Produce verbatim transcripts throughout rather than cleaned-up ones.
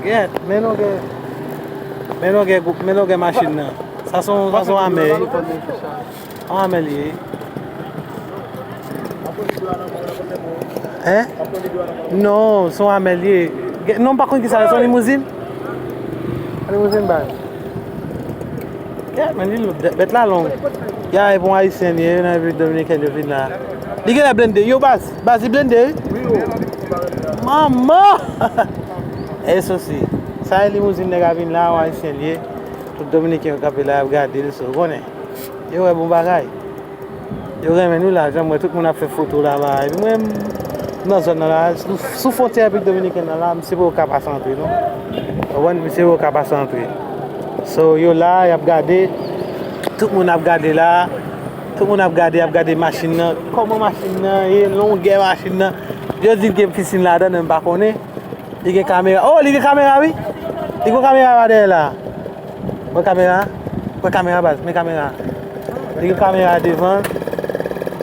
Gèt, men longè, men longè, men longè machin nan. Sa se yon, sa se yon amè. Yon amè li ye. Hein? Non, se yon amè li ye. Gen- Non, m pa konn ki sa, se yon limouzin? Yon limouzin, baz. Yeah, men li loud, bèt la long. Ya, e bon ayisyen li ye, nan Repiblik Dominikèn yo vin la. Li genlè blende, yo baz, baz li blende, wi. Manman! E sosi, sa e limouzin nèg a vin la, yon ayisyen li ye. Tout dominiken yo kanpe la, y ap gade l, so, konnen. Yo wè bon bagay. Yo renmen nou la, jan m wè tout moun ap fè foto la, bagay. Mwen, m nan zòn nan la, sou, sou fwontyè Repiblik Dominikèn nan la, misye poko ka pase antre, non. Ou konprann? Misye poko ka pase antre. So, yo la, y ap gade. Tout moun ap gade la. Tout moun ap gade, ap gade machin nan. Kòman machin nan ye, longè machin nan. Yo di gen pisin ladan, men m pa konnen. Li gen kamera. Oh, li gen kamera, wi. Li gen kamera la dèyè la. Wè kamera. Wè kamera, baz. Men kamera. Li gen kamera devan.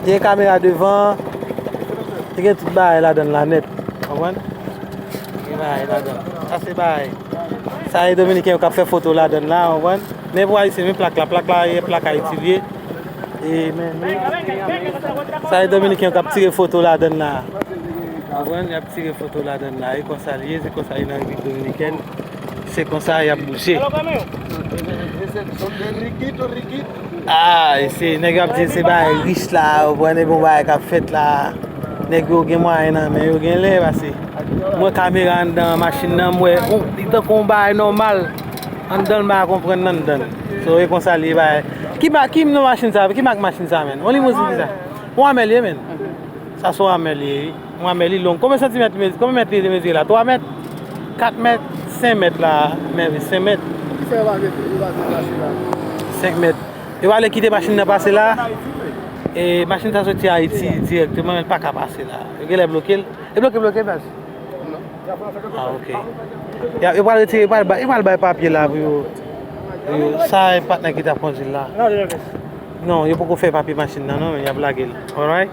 Li gen kamera devan. Li gen tout bagay ladan la nèt. Konprann? Li gen bagay ladan. Sa se bagay. Sa e dominiken yo k ap fè foto ladan la, konprann? Men pou ayisyen, men plak la. Plak la, e plak Ayiti li ye. E men, men. Sa e dominiken yo k ap tire foto ladan la. Konprann? Y ap tire foto ladan la. E konsa li ye, se konsa li nan Repiblik Dominikèn. Se konsa y ap bouje. Ah, se nèg yo ap di se bagay rich la, ou konprann, e bon bagay k ap fèt la. Nèg yo gen mwayen nan men yo genlè, pase m wè kamera anndan machin nan, m wè, oh, li tankou yon bagay nòmal. Anndan l, m pa konprann anndan l. So, e konsa li ye, bagay. Ki ma-, ki non machin sa, ki mak machin sa, menn? Yon limouzin ki sa? Yon amè li ye, menn. Sa se yon amè li ye, wi. Yon amè li long. Konbyen santimèt li mezi-, konbyen mèt li mezire la? Twa mèt? Kat mèt? Senk mèt la, men wi, senk mèt. Poukisa yo pa mete, yo pa mete machin la? Senk mèt. Yo pa vle kite machin nan pase la. E machin sa soti Ayiti dirèkteman, men l pa ka pase la. Yo genlè bloke l. E bloke, bloke, baz. Ah, ok. Ya, yo pral retire, yo pral ba-, yo pral bay papye la pou yo, pou yo, sa e patnè ki t ap kondui l la. Non, yo poko fè papye machin nan, non, men y ap lage l. Alright?